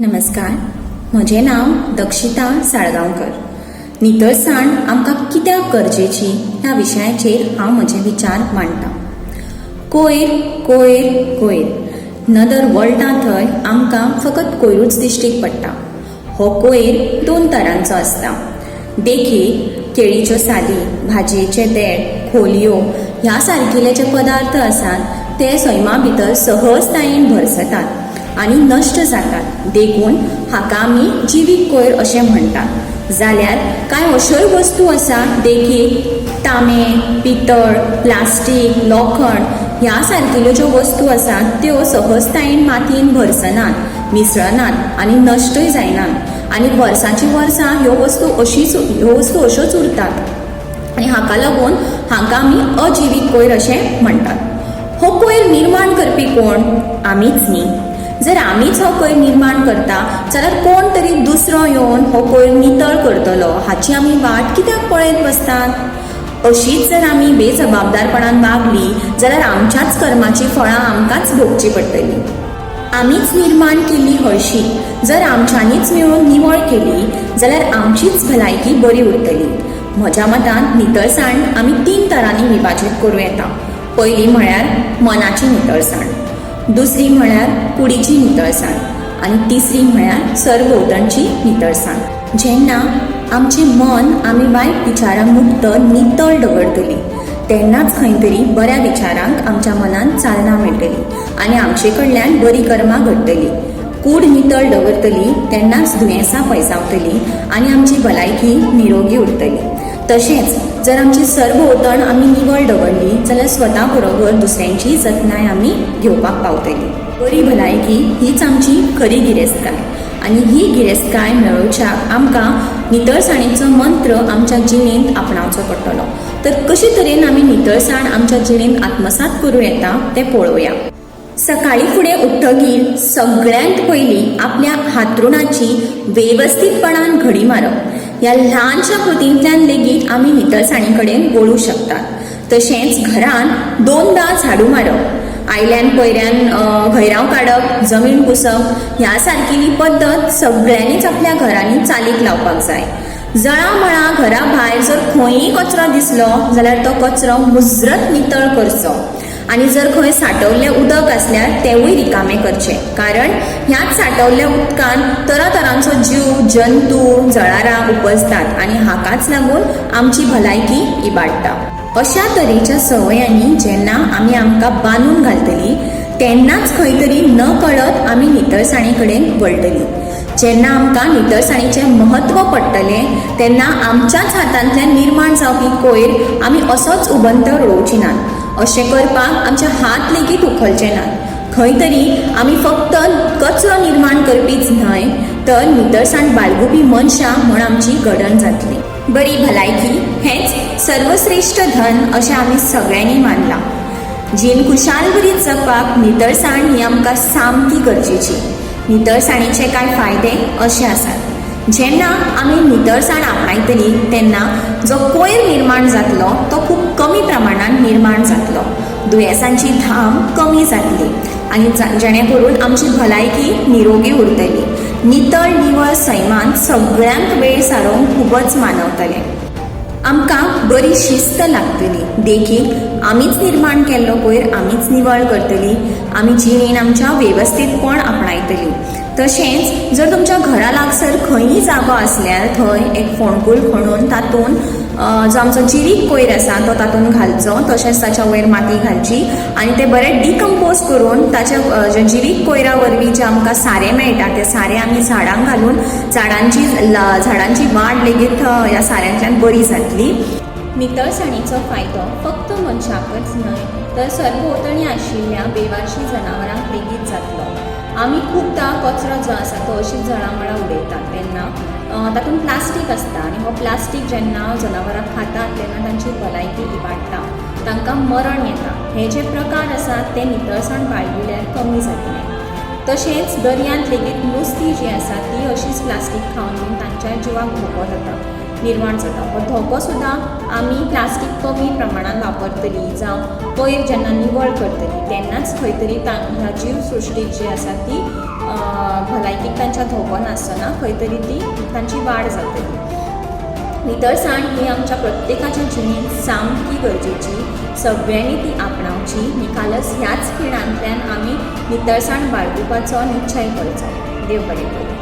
नमस्कार, म्हजें नांव दक्षिता साळगांवकर. नितळसाण आमकां कित्याक गरजेची ह्या विशयाचेर हांव म्हजे विचार मांडटा. कोयर, कोयर, कोयर. नदर वळटा थंय आमकां फकत कोयरूच दिश्टीक पडटा. हो कोयर दोन तरांचो आसता. देखीक, केळीच्यो साली, भाजयेचे देड, खोलयो ह्या सारकिले जे पदार्थ आसात ते सैमा भितर सहजतायेन भरसतात आनी नश्ट जातात, देखून हाका आमी जिवीक कोयर अशें म्हणटात. जाल्यार कांय अश्योय वस्तू आसात, देखीक तांबें, पितळ, प्लास्टीक, लोखण ह्या सारकिल्यो ज्यो वस्तू आसात त्यो सहजतायेन मातयेन भरसनात, मिसळनात आनी नश्टय जायनात आनी वर्सांचीं वर्सां ह्यो वस्तू अश्योच उरतात आनी हाका लागून हांकां आमी अजिवीक कोयर अशें म्हणटात. हो कोयर निर्माण करपी कोण? आमीच न्ही? जर आमीच हो कोयर निर्माण करता जाल्यार कोण तरी दुसरो येवन हो कोयर नितळ करतलो हाची आमी वाट कित्याक पळयत बसतात? अशीच जर आमी बेजबाबदारपणान वागली जाल्यार आमच्याच कर्माचीं फळां आमकांच भोगचीं पडटलीं. आमीच निर्माण केल्ली हळशीक जर आमच्यांनीच मेळून निवळ केली जाल्यार आमचीच भलायकी बरी उरतली. म्हज्या मतान नितळसाण आमी तीन तरांनी विभाजीत करूं येता. पयली म्हळ्यार मनाची नितळसाण, दुसरी म्हळ्यार कुडीची नितळसाण आनी तिसरी म्हळ्यार सरभोंवतणची नितळसाण. जेन्ना आमचें मन आमी वायट विचारां मुक्त नितळ दवरतली तेन्नाच खंय तरी बऱ्या विचारांक आमच्या मनांत चालना मेळटली आनी आमचे कडल्यान बरीं कर्मां घडटलीं. कूड नितळ दवरतली तेन्नाच दुयेंसां पयसावतली आनी आमची भलायकी निरोगी उरतली. तशेंच जर आमची सरभोंवतण आमी निवळ दवरली जाल्यार स्वता बरोबर दुसऱ्यांची जतनाय आमी घेवपाक पावतली. बरी भलायकी हीच आमची खरी गिरेस्तकाय आनी ही गिरेस्तकाय मेळोवच्याक आमकां नितळसाणेचो मंत्र आमच्या जिणेंत आपणावचो पडटलो. तर कशे तरेन आमी नितळसाण आमच्या जिणेंत आत्मसात करूं येता तें पळोवया. सकाळीं फुडें उठ्ठगीर सगळ्यांत पयलीं आपल्या हातरुणाची वेवस्थीतपणान घडी मारप. ह्या ल्हानशा कृतींतल्यान लेगीत आमी नितळसाणी कडेन वळूं शकतात. तशेंच घरांत दोनदां झाडू मारप, आयल्यान पयऱ्यान घयरांव काडप, जमीन पुसप ह्या सारकिली पद्दत सगळ्यांनीच आपल्या घरांनी चालीक लावपाक जाय. जळामळा घरा भायर जर खंयूय कचरो दिसलो जाल्यार तो कचरो मुजरत नितळ करचो आनी जर खंय सांठवल्लें उदक आसल्यार तेंवूय रिकामें करचें, कारण ह्याच सांठवल्ल्या उदकान तरातरांचो जीव जंतू जळारां उपजतात आनी हाकाच लागून आमची भलायकी इबाडटा. अशा तरेच्या संवयांनी जेन्ना आमी आमकां बांदून घालतली तेन्नाच खंय तरी न कळत आमी नितळसाणे कडेन वळटली. जेन्ना आमकां नितळसाणीचें म्हत्व पडटलें तेन्ना आमच्याच हातांतल्यान निर्माण जावपी कोयर आमी असोच उबंतर उडोवची नात. अशें करपाक आमचे हात लेगीत उखलचे नात. खंय तरी आमी फक्त कचरो निर्माण करपीच न्हय तर नितळसाण बाळगुपी मनशां म्हूण आमची घडण जातली. बरी भलायकी हेंच सर्वश्रेश्ठ धन अशें आमी सगळ्यांनी मानलां. जीण खुशालभरीत जगपाक नितळसाण ही आमकां सामकी गरजेची. नितळसाणीचे कांय फायदे अशे आसात. जेन्ना आमी नितळसाण आपणायतली तेन्ना जो कोयर निर्माण जातलो तो खूब कमी प्रमाणान निर्माण जातलो, दुयेंसांची धाम कमी जातली आनी जेणे करून आमची भलायकी निरोगी उरतली. नितळ निवळ सैमांत सगळ्यांक वेळ सारोवंक खूबच मानवतलें. आमकां बरी शिस्त लागतली. देखीक, आमीच निर्माण केल्लो कोयर आमीच निवळ करतली, आमी जिणेन आमच्या वेवस्थीतपण आपणायतली. तशेंच जर तुमच्या घरा लागसर खंयी जागो आसल्यार थंय एक फोंडकूल खणून तातूंत जो आमचो जिवीक कोयर आसा तो तातूंत घालचो, तशेंच ताच्या वयर माती घालची आनी तें बरें डिकम्पोज करून ताच्या जे जिवीक कोयरा वरवीं जें आमकां सारें मेळटा तें सारें आमी झाडांक घालून झाडांची वाड लेगीत ह्या साऱ्यांतल्यान बरी जातली. नितळसाणीचो फायदो फक्त मनशाकच न्हय तर सरभोंवतणी आशिल्ल्या बेवारशी जनावरांक लेगीत जातलो. आमी खुबदां कचरो जो आसा तो अशीच जळामळा उडयतात तेन्ना तातूंत प्लास्टीक आसता आनी हो प्लास्टीक जेन्ना जनावरां खातात तेन्ना तांची भलायकी इबाडटा, तांकां मरण येता. हे जे प्रकार आसात ते नितळसाण बाळगिल्यार कमी जातले. तशेंच दर्यांत लेगीत नुस्तीं जीं आसा तीं अशीच प्लास्टीक खावन बीन तांच्या जिवाक धोको जाता, निर्माण जाता. हो धोको सुद्दां आमी प्लास्टीक कमी प्रमाणान वापरतली जावं कोयर जेन्ना निवळ करतली तेन्नाच खंय तरी ह्या जीव सृश्टीक जी आसा ती भलायकेक तांच्या धोको नासतना खंय तरी ती तांची वाड जातली. नितळसाण ही आमच्या प्रत्येकाच्या जिणेंत सामकी गरजेची. सगळ्यांनी ती आपणावची. निखालस ह्याच खिणांतल्यान आमी नितळसाण बाळगुपाचो निश्चय करचो. देव बरें करूं.